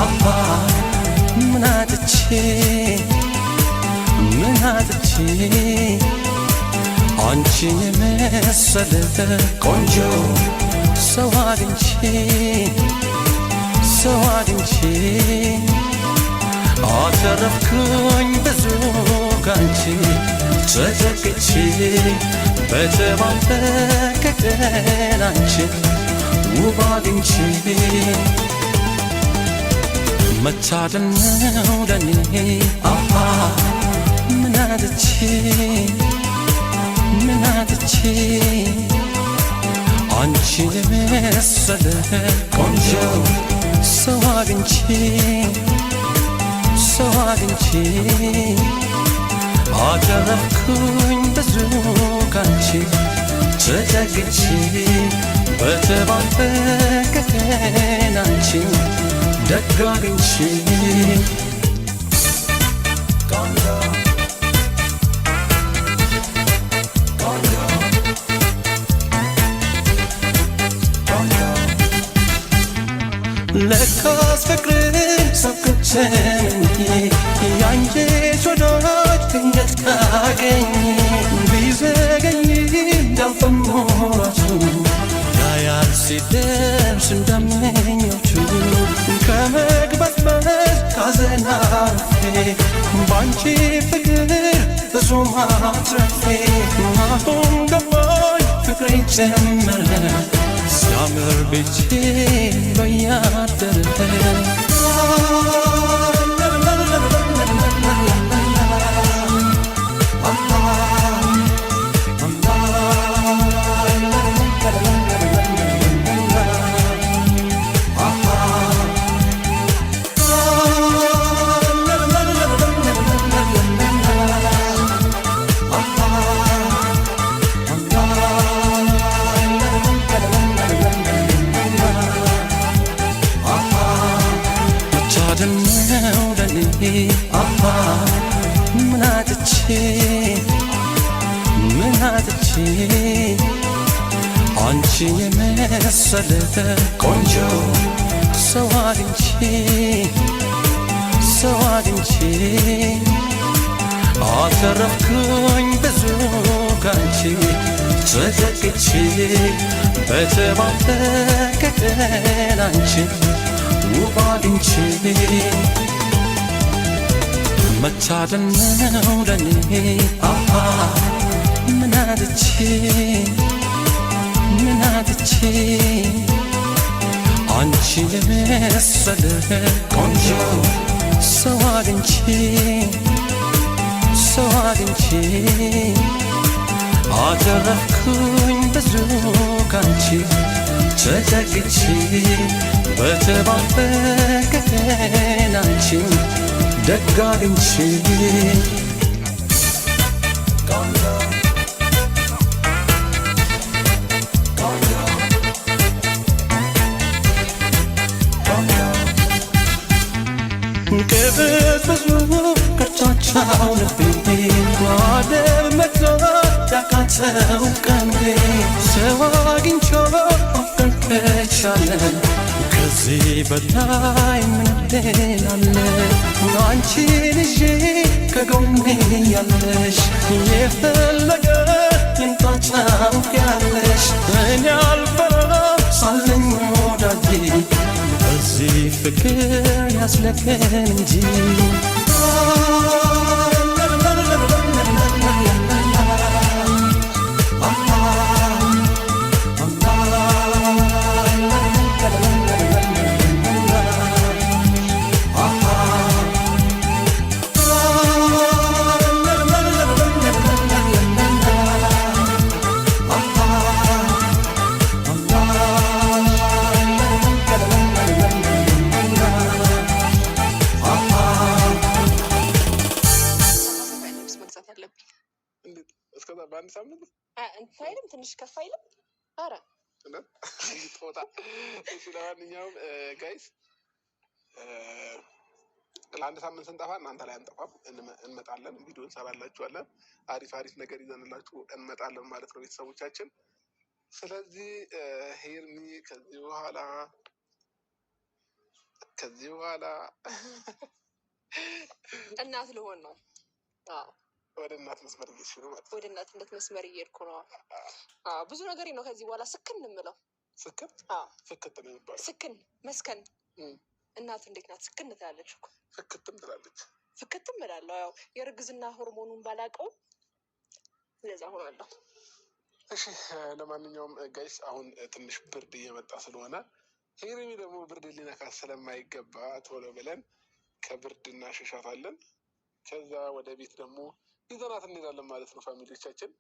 አሃ ምን አጥቼ፣ ምን አጥቼ አንቺን የመሰለ ቆንጆ ሰው አግኝቼ፣ ሰው አግኝቼ አተረፍኩኝ ብዙ ካንቺ ተጠቅቼ። በተባረከ ቀን አንቺን ውብ አግኝቼ መታደል ነው ለኔ አሃ ምን አጥቼ፣ ምን አጥቼ አንቺን የመሰለ ቆንጆ ሰው አግኝቼ፣ ሰው አግኝቼ አተረፍኩኝ ብዙ ካንቺ ተጠግቼ። በተባረከ ቀን አንቺን ደግ አግኝቼ። ለካስ ፍቅርን ሰብክቸኝ ያንቺ ወዳጅ ድንገት ካገኝ ቢዘገይ እንዳልፈሞራቱ ያያል ሲደርስ እንደምኞቱ። ከመግባት ካዘን አርፌ ባንቺ ፍቅር ብዙ ማትረፌ አሁን ገባኝ ፍቅሬ ጨመረ ሲያምር ቤቴ በያደረ። መታደል ነው ለኔ አሃ ምን አጥቼ፣ ምን አጥቼ አንቺን የመሰለ ቆንጆ ሰው አግኝቼ፣ ሰው አግኝቼ አተረፍኩኝ ብዙ ካንቺ ተጠቅቼ። በተባረከ ቀን አንቺን ውብ አግኝቼ መታደል ነው ለኔ አሃ ምን አጥቼ፣ ምን አጥቼ አንቺን የመሰለ ቆንጆ ሰው አግኝቼ፣ ሰው አግኝቼ አተረፍኩኝ ብዙ ካንቺ ተጠግቼ። በተባረከ ቀን አንቺን ደግ አግኝቼ። ቅብዝ ብዙ ቅርቻቻው ልቤ አደብ መግዛት ያቃተው ቀንዴ ሰው አግኝቶ ማፍቀር ከቻለ ከዚህ በላይ ምን አለ? አንቺን ይዤ ከጎኔ ያለሽ የፈለገ ይምጣ ታውቂያለሽ። እኔ አልፈራም ሳለኝ ወዳጄ በዚህ ፍቅር ያስለቀን እንጂ። ተመሳሳይ ልብስ መግዛት አለብኝ። እንዴት እስከዛ በአንድ ሳምንት? እንትን አይልም፣ ትንሽ ከፍ አይልም? ኧረ ጦጣ። እሺ ለማንኛውም guys፣ ለአንድ ሳምንት ስንጠፋ እናንተ ላይ አንጠፋም፣ እንመጣለን፣ ቪዲዮ እንሰራላችኋለን። አሪፍ አሪፍ ነገር ይዘንላችሁ እንመጣለን ማለት ነው ቤተሰቦቻችን። ስለዚህ ሄርሚ ከዚህ በኋላ ከዚህ በኋላ እናት ልሆን ነው። አዎ። ወደ እናት መስመር እየሄድሽ ነው ማለት ነው። ወደ እናትነት መስመር እየሄድኩ ነው። አዎ፣ ብዙ ነገር ነው ከዚህ በኋላ ስክን የምለው። ስክን? አዎ። ፍክት ነው የሚባለው። ስክን፣ መስከን። እናት እንዴት ናት? ስክን ትላለች እኮ። ፍክትም ትላለች። ፍክትም እላለሁ። ያው የእርግዝና ሆርሞኑን ባላውቀው እንደዛ ሆናለሁ። እሺ፣ ለማንኛውም guys፣ አሁን ትንሽ ብርድ እየመጣ ስለሆነ፣ ሄርሚ ደግሞ ብርድ ሊነካ ስለማይገባ ቶሎ ብለን ከብርድ እናሸሻታለን። ከዛ ወደ ቤት ደግሞ ይዘናት እንሄዳለን ማለት ነው family ዎቻችን።